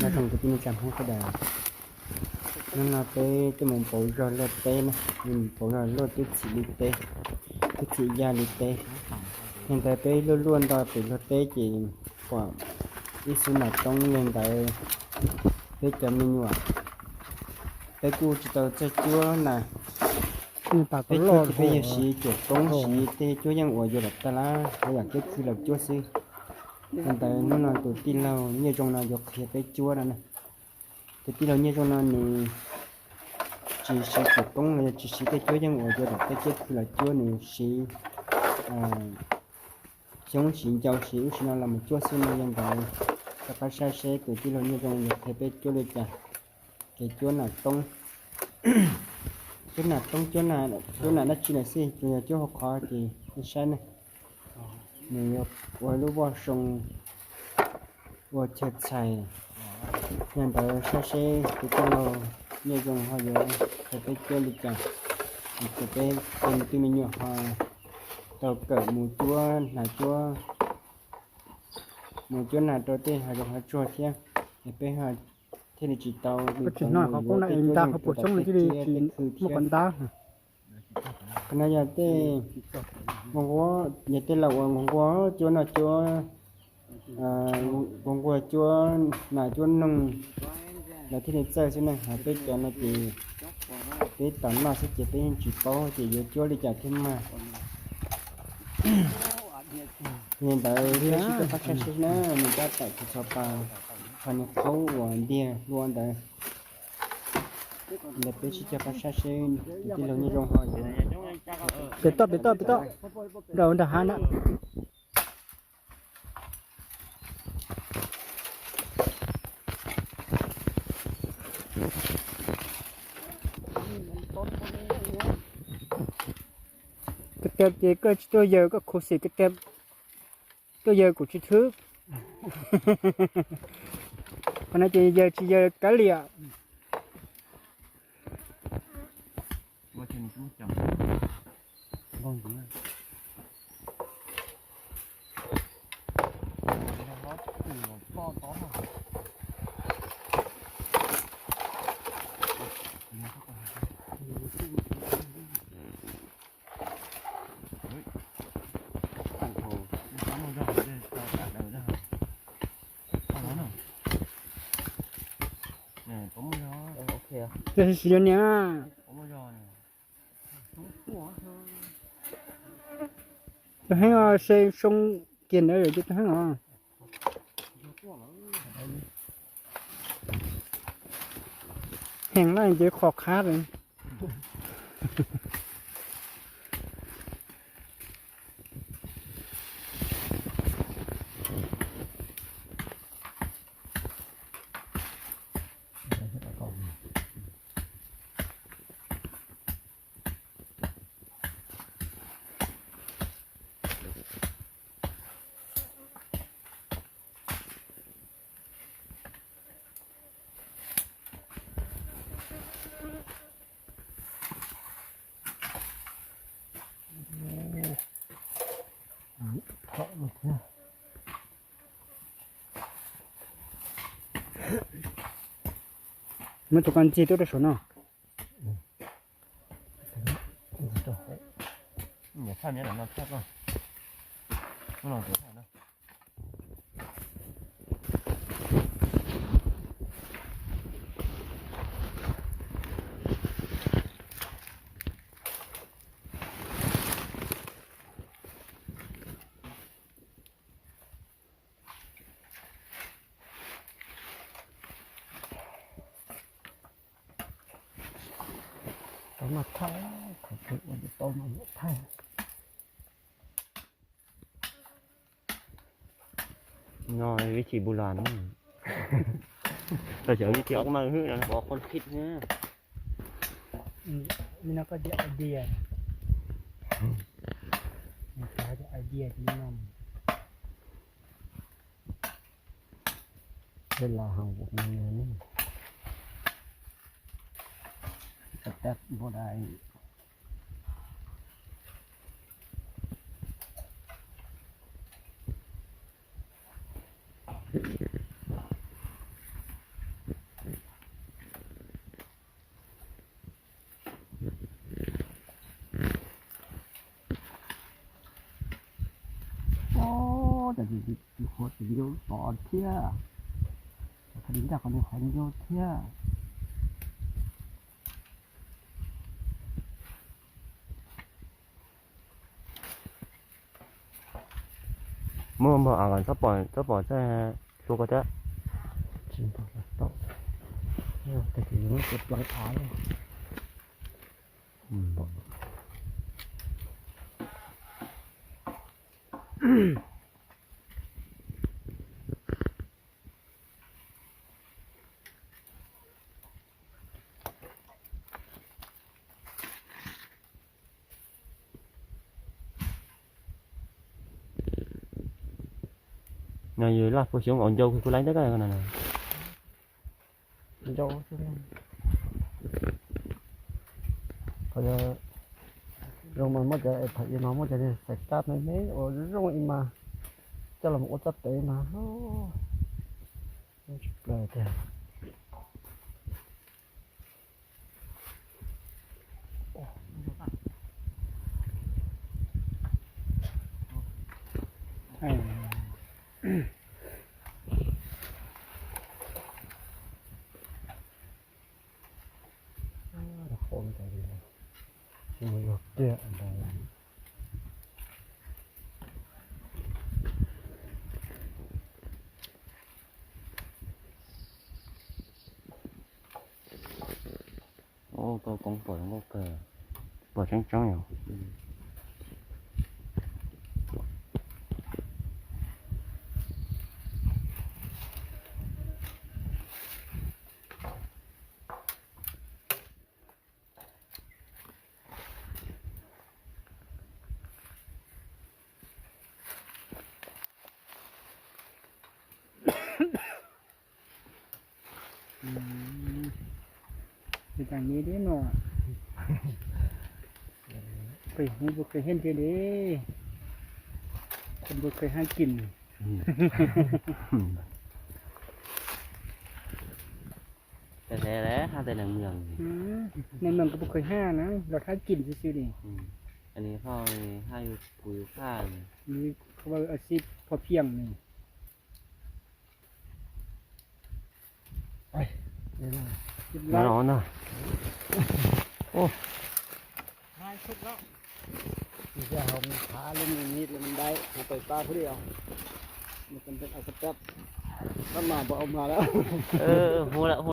Nyob zoo kwv tij neej tsa Hmoob sawv daws, hnub no peb tuaj mus pauv zog luaj teb na, mus pauv zog luaj twb txhim li teb, twb txhim yaj li teb. Yog ntawd peb luaj luaj nto pem luaj teb ces pom ib xub nas toob, yog ntawd peb cov me nyuam, peb kuj tsis tau txawj cuab na, peb cuab ces peb yog siv cuam toob, siv tej cuab yeej uas yuav lam tag lab, yam kev khw los cuab xwb. Yog ntawd hnub no tus tij laug Nyiaj Zoo no yuav qhia peb cuab no na. Tus tij laug Nyiaj Zoo no nws tsis siv cuam toob los yog tsis siv tej cuab yeej uas yuav lam tej kev khw los cuab, nws siv xyoob siv ncau siv ub siv no los mus cuab xwb no. Yog ntawd rov qab saib seb tus tij laug Nyiaj Zoo yuav qhia peb cuab li cas. Ces cuab nas toob, cuab nas toob, cuab nas dab tsi lawm xij, tsuas yog cuab hauv qhov ces nej saib ne. Nws yuav ua lub voj soo ua chaw txhais. Yog ntawd saib seb tus tij laug Nyiaj Zoo ho yuav qhia peb cuab li cas, es peb tej me tub me nyuam ho tau kawm mus cuab nas cuab, mus cuab nas rau tej hav zoov hav tsuag thiab, es peb thiaj li tsis tau mus cuab nas rau tej cuab yeej rau tom tej tiab tej khw thiab. Qhov no yog tej nquag nquag, yog tej laus uas nquag nquag cuab noj cuab, nquag nquag cuab nas cuab noog, lawv thiaj li txawj xwb ne. Ho peb cov no ces peb tom noj xwb ces peb yeej tsis paub ces yuav cuab li cas thiaj mag. Li ntawd peb sib cog pab saib seb na, nws tab tom tsis txhos pas, qhov niag qhaub uas ntiag hlua ntawd. Ntawd peb sib cog pab saib seb tus tij laug Nyiaj Zoo ho yuav. Pem toj, pem toj, pem toj, nram nram hav na. Kab kab ces koj tsis tuaj yaws, koj khuv xim kab kab, tuaj yaws kuv tsis thwb. Qhov no ces yaws tsis yaws kav liam. Siv siv niam. Tus heev os, se soo kiag ntawd ces tus heev os. Heev lawm ces qhov qhab lawm. Muab tus koj ntxig tuaj rau saum no. Tau noj thaij, thaum twg ua tau noj thaij. No vib thib npus las no, tau cov vib thib ob na hwb no pov qhov khib na. Li no koj tias idea, idea li no. Tej los hauv kuv ne, tab tab npua dais. Tsis ncau tom thiab, thaum ncaj qhov ncau thiab. Muaj npog av los txhob pom, txhob pom txhob xyuas ko thiab. Tsis npog los tau, tag kis yus muab cov pleev av. No yog laj puas xyoob ua ncau kuv laib ntawm ko no. Ncau, qhov zoo mas muab cov, thaum ub no muab cov xais kab me me ua zoo ib mas coj los ua txhab tes mas tsis plaws tiag. Ua koob pom zoo nkauj kawg, pom tseeb tseeb yom. Ces tag ne deb no, peb puas kheev haj thiab deb, peb puas kheev haj kim. Neeg mloog kuj puas kheev haj na, los haj kim xwb xwb li. Haj yus kuv yus haj, aib pho phiaj ne. Hu lawm, hu